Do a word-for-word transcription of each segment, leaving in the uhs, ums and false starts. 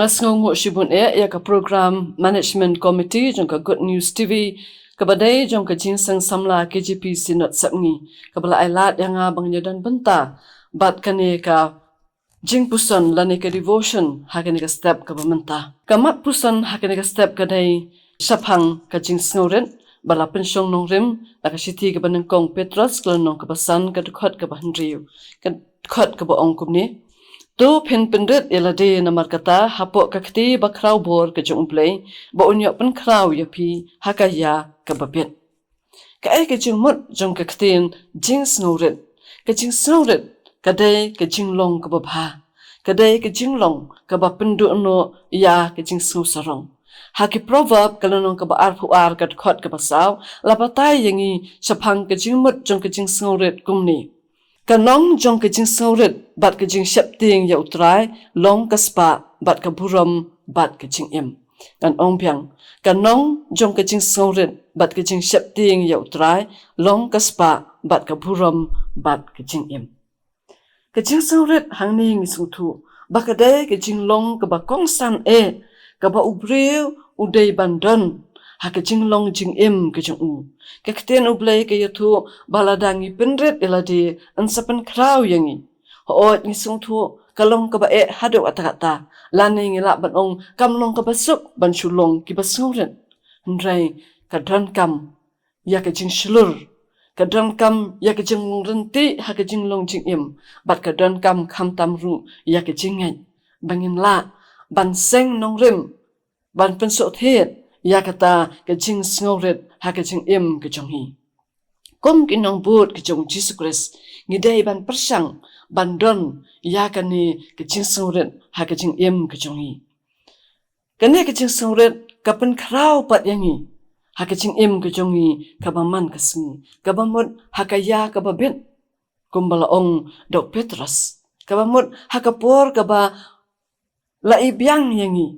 Nga sngewnguh shibun eh ïa ka Program Management Committee jong ka Good News T V, kaba dei jong ka Jingseng Samla K J P Synod Sepngi, kaba la ai lad ïa nga ba ngan ïadon bynta bad kane ka jingpuson lane ka devotion ha kane ka step kaba mynta. Ka mat puson ha kane ka step ka dei shaphang ka jingsngewrit, ba la pynshong nongrim na ka shithi kaba nyngkong Petros, ka lynnong kaba san, ka dkhot kaba hynriew, ka dkhot kaba ong kumne: To phin pynrit ïa lade namar kata hapoh ka kti bakhraw bor ka jong U Blei, ba un ïoh pynkhraw ïa phi ha ka ïa kaba bit. Kaei ka jingmut jong ka ktien jingsngewrit? Ka jingsngewrit ka dei ka jinglong kaba bha, ka dei ka jinglong kaba pynduh noh ïa ka jingsngewsarong. Ha ki Proverb, ka lynnong kaba arphew ar, ka dkhot kaba saw, la batai ïa ngi shaphang ka jingmut jong ka jingsngewrit kumne: Ka nong jong ka jingsngewrit bad ka jingsheptieng ïa U Trai long ka spah bad ka burom bad ka jingim. Ngan ong biang: Ka nong jong ka jingsngewrit bad ka jingsheptieng ïa U Trai long ka spah bad ka burom bad ka jingim. Ka jingsngewrit hangne ngi sngewthuh ba ka dei ka jinglong kaba kongsan eh kaba u briew u dei ban don ha ka jinglong jingim ka jong u. Ka ktien U Blei ka ïathuh ba lada ngi pynrit ïa lade, yn sa pynkhraw ïa ngi. Hooid, ngi sngewthuh ka long kaba eh haduh katta katta, lane ngi lah ban ong kam long kaba suk ban shu long kiba sngewrit. Hynrei ka donkam ïa ka jingshlur, ka donkam ïa ka jinglong ryntih ha ka jinglong jingim, bad ka donkam khamtam ruh ïa ka jingngeit ba ngin lah ban seng nongrim, ban pynsuk thied ïa kata ka jingsngewrit ha ka jingim ka jong ngi. Kum ki nongbud ka jong U Jisu Khrist, ngi dei ban pyrshang ban don ïa kane ka jingsngewrit ha ka jingim ka jong ngi. Kane ka jingsngewrit ka pynkhraw pat ïa ngi ha ka jingim ka jong ngi kaba man ka sngi, kaba mut ha ka ïa kaba bit, kumba la ong da u Petros, kaba mut ha ka por kaba la ibiang ïa ngi.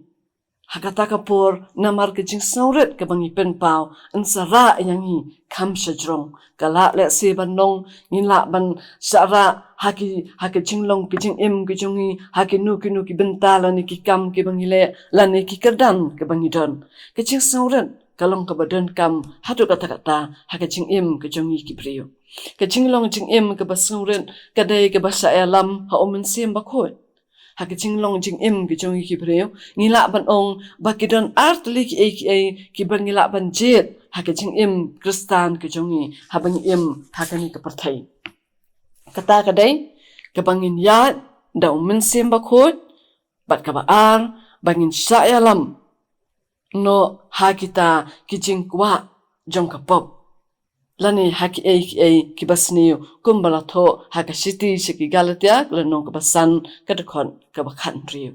Ha kata ka por, namar ka jingsngewrit kaba ngi pynpaw, yn sa rah ïa ngi kham shajrong. Ka lah lehse ban long ngi lah ban shah rah ha ki, ha ka jinglong ka jingim ka jong ngi, ha kino kino ki bynta lane ki kam kiba ngi leh, lane ki kyrdan kiba ngi don. Ka jingsngewrit ka long kaba donkam haduh katta katta ha ka jingim ka jong ngi ki briew. Ka jinglong jingim kaba sngewrit ka dei kaba shah ïalam ha U Mynsiem Bakhuid. Ha ka jinglong jingim ka jong ngi ki briew, ngi lah ban ong ba ki don ar tylli kiei kiei kiba ngi lah ban jied ha ka jingim Khristan ka jong ngi, haba ngi im ha kane ka pyrthei. Kata ka dei kaba ngin ïaid da U Mynsiem Bakhuid, bad kaba ar, ba ngin shah ïalam noh ha kita ki jingkwah jong ka pop, lane ha kiei kiei kiba sniew, kumba la thoh ha ka shithi sha ki Galatia, ka lynnong kaba san, ka dkhot kaba khathynriew.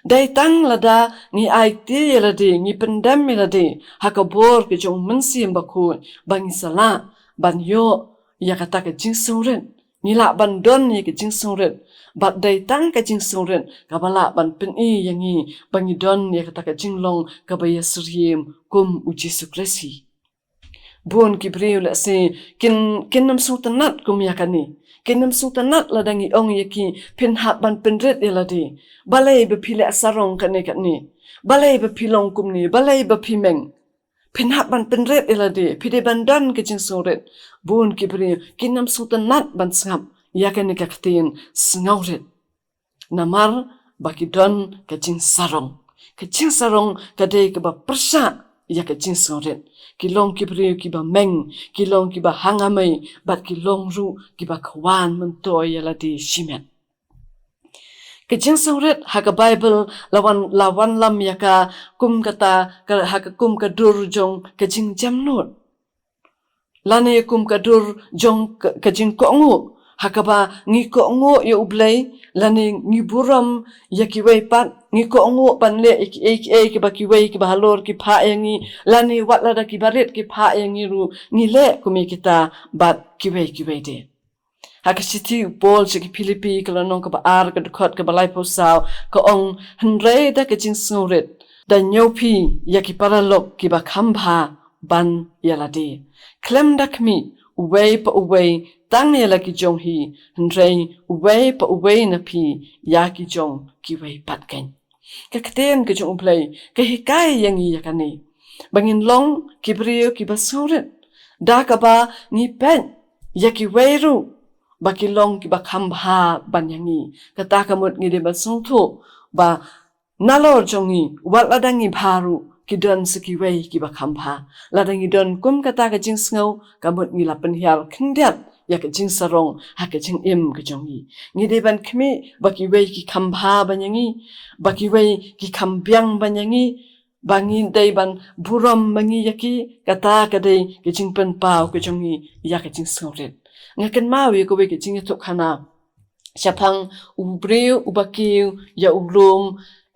Dei tang lada ngi aiti ïa lade, ngi pyndem ïa lade ha ka bor ka jong U Mynsiem Bakhuid, ba ngi sa lah ban ïoh ïa kata ka jingsngewrit. Ngi lah ban don ïa ka jingsngewrit, bad dei tang ka jingsngewrit kaba lah ban pyni ïa ngi ba ngi don ïa kata ka jinglong kaba ïasyriem kum U Jisu Khrist hi. Bun ki briew lehse kin, kin ym sngewtynnat kum ïa kane. Kin ym sngewtynnat lada ngi ong ïa ki, phin hap ban pynrit ïa lade. Balei ba phi leh sarong kane kane? Balei ba phi long kumne? Balei ba phi meng? Phin hap ban pynrit ïa lade, phi dei ban don ka jingsngewrit. Bun ki briew kin ym sngewtynnat ban sngap ïa kane ka ktien sngewrit, namar ba ki don ka jingsarong. Ka jingsarong ka dei kaba pyrshah ïa ka jingsngewrit. Ki long ki briew kiba meng, ki long kiba hangamei, bad ki long ruh kiba khwan myntoi ïa lade shimet. Ka jingsngewrit ha ka Baibl la wan, la wanlam ïa ka kum kata, ka, ha ka kum ka dur jong ka jingjemnud, lane kum ka dur jong ka, ka jingkohnguh, ha kaba ngi kohnguh ïa U Blei, lane ngi burom ïa kiwei pat, ngi kohnguh ban leh ïa kiei kiei kiba kiwei kiba halor ki phah ïa ngi, lane wat lada kiba rit ki phah ïa ngi ruh, ngi leh kum ïa kita bad kiwei kiwei de. Ha ka shithi u Paul sha ki Philippi, ka lynnong kaba ar, ka dkhot kaba laiphew saw, ka ong: Hynrei da ka jingsngewrit da ñiewphi ïa ki paralok kiba kham bha ban ïa lade. Khlem da khmih uwei pa uwei tang ïa la ki jong hi, hynrei uwei pa uwei na phi ïa ki jong kiwei pat keiñ. Ka ktien ka jong U Blei ka hikai ïa ngi ïa kane, ba ngin long ki briew kiba sngewrit, da kaba ngi peit ïa kiwei ruh ba ki long kiba kham bha ban ïa ngi. Kata ka mut ngi dei ban sngewthuh ba nalor jong ngi, wat lada ngi bha ruh, ki don sa kiwei kiba kham bha. Lada ngi don kum kata ka jingsngew, ka mut ngi la pynhiar khyndiat ïa ka jingsarong ha ka jingim ka jong ngi. Ngi dei ban khmih ba kiwei ki kham bha ban ïa ngi, ba kiwei ki kham biang ban ïa ngi, ba ngi dei ban burom ma ngi ïa ki. Kata ka dei ka jingpynpaw ka jong ngi ïa ka jingsngewrit. Nga kynmaw ïa kawei ka jingïathuhkhana shaphang u briew uba kiew ïa u lum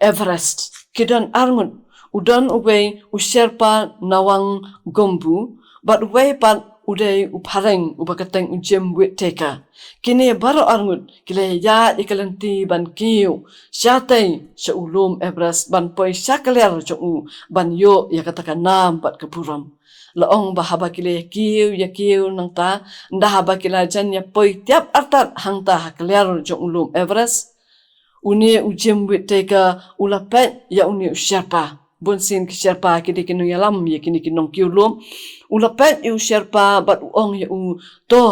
Everest. Ki don arngut, u don uwei u Sherpa Tshewang Gyambu, bad uwei pat u dei u phareng uba kyrteng u Jim Whittaker. Kine baroh arngut ki la ïaid ïa ka lynti ban kiew shatei sha u lum Everest, ban poi sha ka liar jong u, ban ïoh ïa kata ka nam bad ka burom. La ong ba haba ki la ïa kiew ïa kiew nangta, ynda haba ki la jan ïa poi tiap artat hangta ha ka liar jong u lum Everest, une u Jim Whittaker u la peit ïa une u Sherpa. Bunsien ki Sherpa ki dei ki nongïalam ïa kine ki nongkiew lum. U la peit ïa u Sherpa bad u ong ïa u, to,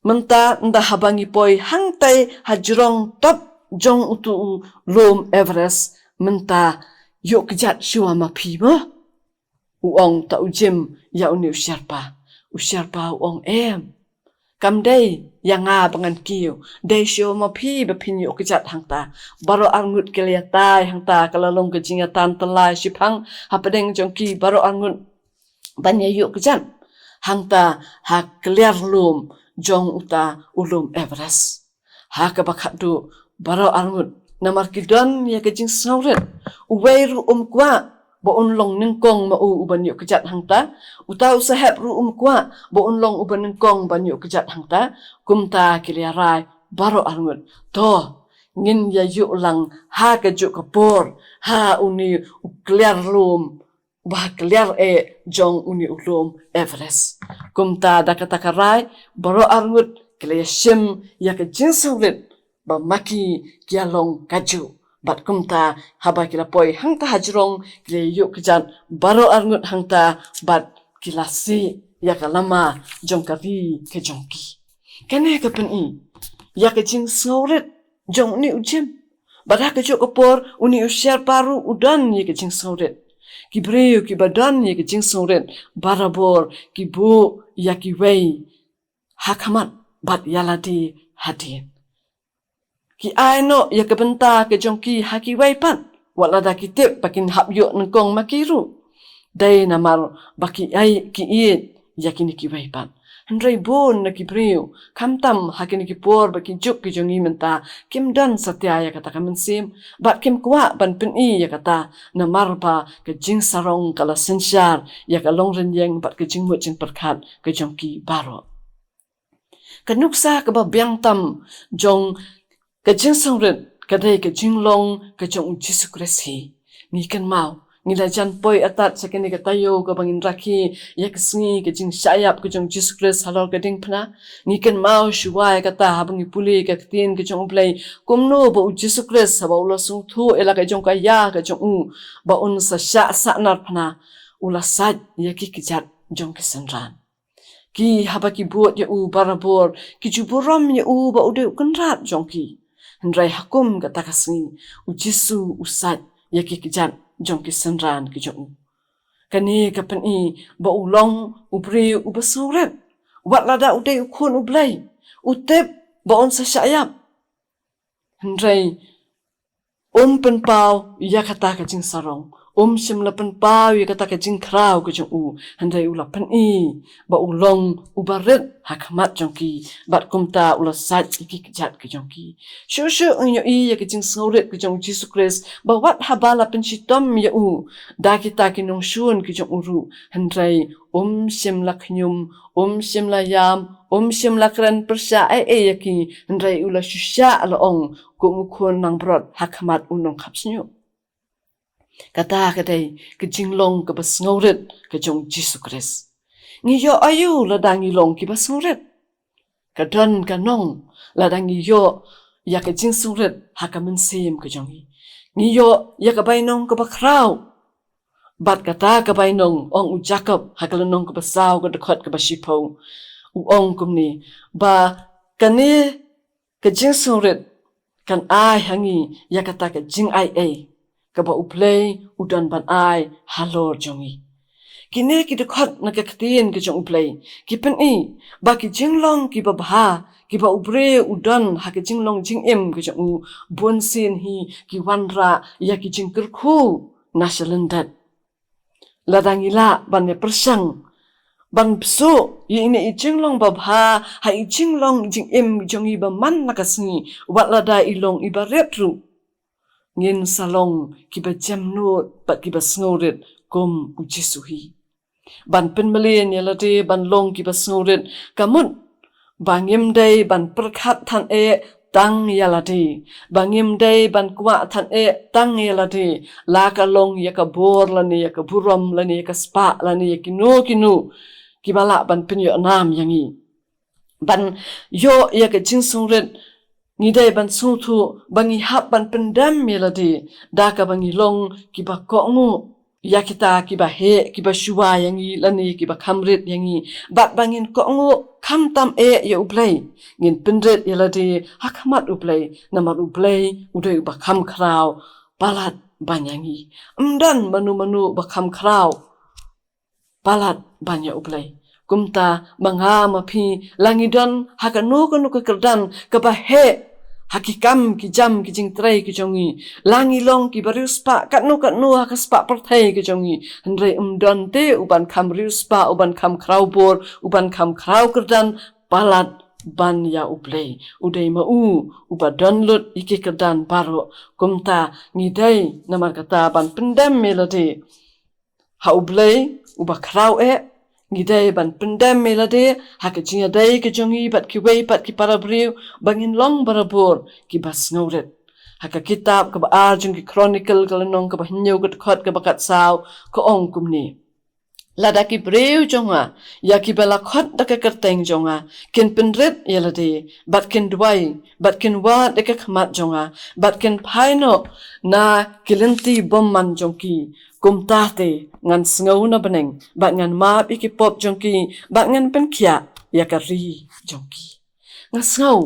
mynta ynda haba ngi poi hangtai ha jrong top jong utu u lum Everest, mynta ïoh kjat shuwa ma phi mo? U ong ta u Jim ïa une u Sherpa. U Sherpa u ong, em, kam dei ïa nga ba ngan kiew, dei shuwa ma phi ba phin ïoh kjat hangta. Baroh arngut ki la ïatai hangta, ka la long ka jingïatan tyllai shiphang hapdeng jong ki baroh arngut ban ïa ïoh kjat hangta ha ka liar lum jong uta u lum Everest. Ha kaba khatduh baroh arngut, namar ki don ïa ka jingsngewrit, uwei ruh um kwah ba un long nyngkong ma u uban ïoh kjat hangta, uta u sahep ruh um kwah ba un long uba nyngkong ban ïoh kjat hangta. Kumta ki la ïa rai baroh arngut, to, ngin ïa ïuh lang ha kajuh ka por ha une u liar lum, ba ha ka liar eh jong une u lum Everest. Kumta da kata ka rai, baroh arngut ki la ïa shim ïa ka jingsngewrit ba ma ki ki ïa long kajuh. Bad kumta haba ki la poi hangta ha jrong, ki la ïuh kjat baroh arngut hangta bad ki la sih ïa ka lama jong ka ri ka jong ki. Kane ka pyni ïa ka jingsngewrit jong une u Jim. Bad ha kajuh ka por une u Sherpa ruh u don ïa ka jingsngewrit. Ki briew kiba don ïa ka jingsngewrit barabor ki buh ïa kiwei ha khmat bad ïa lade hadien. Ki ai noh ïa ka bynta ka jong ki ha kiwei pat, wat lada ki tip ba kin hap ïoh nyngkong ma ki ruh. Dei namar ba ki ai, ki ïeit ïa kine kiwei pat. Hynrei bun na ki briew, khamtam ha kine ki por ba ki juk ki jong ngi mynta, kim don satia ïa kata ka mynsiem bad kim kwah ban pyni ïa kata, namar ba ka jingsarong ka la synshar ïa ka longrynïeng bad ka jingmut jingpyrkhat ka jong ki baroh. Ka nuksa kaba biang tam jong ka jingsngewrit ka dei ka jinglong ka jong u Jisu Khrist hi. Ngi kynmaw, ngi la jan poi atat sha kane ka taïew kaba ngin rakhe ïa ka sngi ka jingshah ïap ka jong u Jisu Khrist halor ka diengphna. Ngi kynmaw shuwa ïa kata haba ngi pule ka ktien ka jong U Blei, kumno ba u Jisu Khrist haba u la sngewthuh ïa la ka jong ka ïa ka jong u ba un sa shah sahnarphna, u la sait ïa ki kjat jong ki synran. Ki haba ki bud ïa u barabor, ki ju burom ïa u ba u dei u kynrad jong ki. Hynrei ha kum kata ka sngi, u Jisu u sait ïa ki kjat jong ki synran ki jong u. Kane ka pyni ba u long u briew uba sngewrit. Wat lada u dei u khun U Blei, u tip ba un sa shah ïap. Hynrei um pynpaw ïa kata ka jingsarong. Um shym la pynpaw ïa kata ka jingkhraw ka jong u. Hynrei u la pyni ba u long uba rit ha khmat jong ki. Bad kumta u la sait ïa ki kjat ka jong ki. Shuh shuh ngi ïohi ïa ka jingsngewrit ka jong u Jisu Khrist, ba wat haba la pynshitom ïa u da kita ki nongshun ki jong u ruh, hynrei um shym la khñium, um shym la ïam, um shym la kren pyrshah ei ei ïa ki, hynrei u la shu shah la ong kum u khun langbrot ha khmat u nongkhapsniew. Kata ka dei ka jinglong kaba sngewrit ka jong u Jisu Khrist. Ngi ïoh aïu lada ngi long kiba sngewrit? Ka don ka nong lada ngi ïoh ïa ka jingsngewrit ha ka mynsiem ka jong ngi. Ngi ïoh ïa ka bainong kaba khraw. Bad kata ka bainong, ong u Jakob ha ka lynnong kaba saw ka dkhot kaba shiphew, u ong kumne, ba kane ka jingsngewrit kan ai ha ngi ïa kata ka jingaiei kaba U Blei u don ban ai halor jong ngi. Kine ki dkhot na ka ktien ka jong U Blei ki pyni ba ki jinglong kiba bha kiba u briew u don ha ka jinglong jingim ka jong u, bunsien hi ki wanrah ïa ki jingkyrkhu na shalyndet. Lada ngi lah ban ïa pyrshang ban pynsuh ïa ine i jinglong babha ha i jinglong jingim jong ngi ba man la ka sngi, wat lada i long iba rit ruh, ngin sa long kiba jemnud bad kiba sngewrit kum U Jisu hi. Ban pynmlien ïa lade ban long kiba sngewrit ka mut ba ngim dei ban pyrkhat than eh tang ïa lade, ba ngim dei ban kwah than eh tang ïa lade, la ka long ïa ka bor lane ïa ka burom lane ïa ka spah lane ïa kino kino kiba lah ban pynïoh nam ïa ngi. Ban ïoh ïa ka jingsngewrit, ngi dei ban sngewthuh ba ngi hap ban pyndem ïa lade da kaba ngi long kiba kohnguh ïa kita kiba heh, kiba shuwa ïa ngi lane kiba kham rit ïa ngi. Bad ba ngin kohnguh khamtam eh ïa U Blei, ngin pynrit ïa lade ha khmat U Blei, namar U Blei u dei uba kham khraw palat ban ïa ngi. Ym don mano mano ba kham khraw palat ban ïa U Blei. Kumta ma nga ma phi, la ngi don ha kano kano ka kyrdan kaba heh ha ki kam ki jam ki jingtrei ki jong ngi, la ngi long kiba riewspah katno katno ha ka spah pyrthei ki jong ngi, hynrei ym don te uban kham riewspah, uban kham khraw bor, uban kham khraw kyrdan palat ban ïa U Blei. U dei ma u uba don lut ïa ki kyrdan baroh. Kumta ngi dei namar kata ban pyndem ïa lade ha U Blei uba khraw eh. Ngi dei ban pyndem ïa lade ha ka jingïadei ka jong ngi bad kiwei pat ki para briew, ba ngin long barabor kiba sngewrit. Ha ka kitab kaba ar jong ki Chronicle, ka lynnong kaba hynñiew, ka dkhot kaba khatsaw, ka ong kumne: Lada ki briew jong nga, ïa kiba la khot da ka kyrteng jong nga, kin pynrit ïa lade, bad kin duwai, bad kin wad da ka khmat jong nga, bad kin phai noh na ki lynti bymman jong ki, kumta te ngan sngew na bneng bad ngan map ïa ki pop jong ki, bad ngan pynkhiah ïa ka ri jong ki. Nga sngew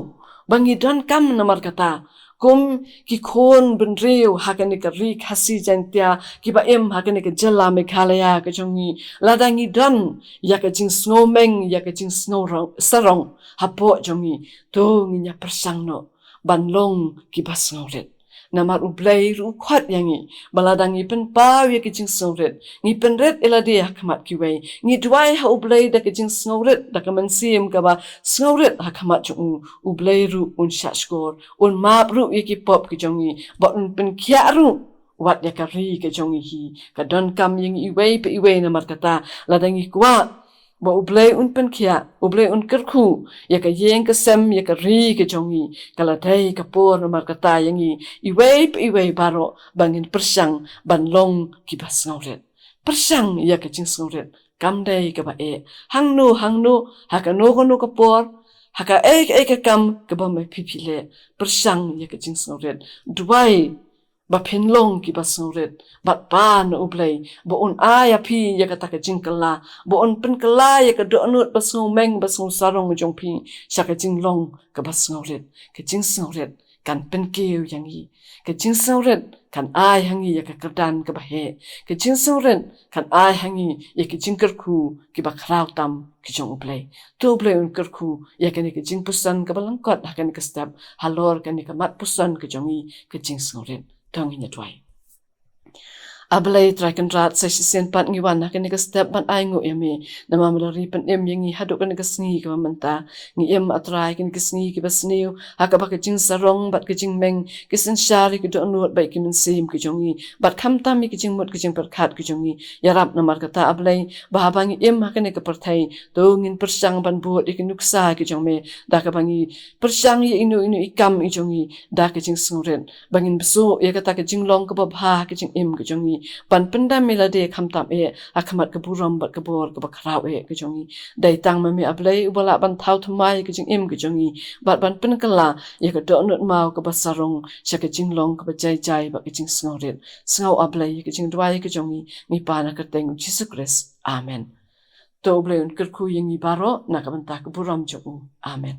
ba ngi donkam namar kata, kum ki khun bynriew ha kane ka ri Khasi Jaiñtia kiba im ha kane ka jylla Meghalaya ka jong ngi, lada ngi don ïa ka jingsngewmeng, ïa ka jingsngew rong, sarong hapoh jong ngi, to ngin ïa pyrshang noh ban long kiba sngewrit. Namar U Blei ruh u khot ïa ngi ba lada ngi pynpaw ïa ka jingsngewrit, ngi pynrit ïa lade ha khmat kiwei, ngi duwai ha U Blei da ka jingsngewrit, da ka mynsiem kaba sngewrit ha khmat jong u, U Blei ruh un shahshkor, un map ruh ïa ki pop ki jong ngi, bad un pynkhiah ruh wat ïa ka ri ka jong ngi hi. Ka donkam ïa ngi iwei pa iwei namar kata, lada ngi kwah ba U Blei un pynkhiah, U Blei un kyrkhu ïa ka ïing ka sem, ïa ka ri ka jong ngi, ka la dei ka por namar kata ïa ngi iwei pa iwei baroh ba ngin pyrshang ban long kiba sngewrit. Pyrshang ïa ka jingsngewrit, kam dei kaba eh. Hangno hangno, ha kano kano ka por, ha kaei kaei ka kam kaba ma phi phi leh, pyrshang ïa ka jingsngewrit. Duwai ba phin long kiba sngewrit, bad pan na U Blei ba un ai ïa phi ïa kata ka jingkylla, ba un pynkylla ïa ka dohnud ba sngewmeng ba sngewsarong jong phi sha ka jinglong kaba sngewrit. Ka jingsngewrit kan pynkiew ïa ngi. Ka jingsngewrit kan ai ha ngi ïa ka kyrdan kaba heh. Ka jingsngewrit kan ai ha ngi ïa ki jingkyrkhu kiba khraw tam ki jong U Blei. To U Blei un kyrkhu ïa kane ka jingpuson kaba lyngkot ha kane ka step, halor kane ka mat puson ka jong ngi, ka jingsngewrit. To ngin ïa duwai. A Blei Trai Kynrad, sa shisien pat ngi wan ha kane ka step ban ai nguh ïa me, namar me la ri pynim ïa ngi haduh kane ka sngi kaba mynta. Ngi im, A Trai, kine ki sngi kiba sniew, ha kaba ka jingsarong bad ka jingmeng ki synshar ïa ki dohnud bad ïa ki mynsiem ki jong ngi, bad khamtam ïa ki jingmut ki jingpyrkhat ki jong ngi. Ïarap namar kata, A Blei, ba haba ngi im ha kane ka pyrthei, to ngin pyrshang ban bud ïa ki nuksa ki jong me, da kaba ngi pyrshang ïa ino ino i kam i jong ngi da ka jingsngewrit, ba ngin bsuh ïa kata ka jinglong kaba bha ha ka jingim ka jong ngi, ban pyndem ïa lade khamtam eh ha khmat ka burom bad ka bor kaba khraw eh ka jong ngi. Dei tang ma me A Blei uba lah ban thaw thymmai ïa ka jingim ka jong ngi bad ban pynkylla ïa ka dohnud maw kaba sarong sha ka jinglong kaba jai jai bad ka jingsngewrit. Sngew A Blei ïa ka jingduwai ka jong ngi, ngi pan ha ka kyrteng U Jisu Khrist. Amen. To U Blei un kyrkhu ïa ngi baroh na ka bynta ka burom jong U. Amen.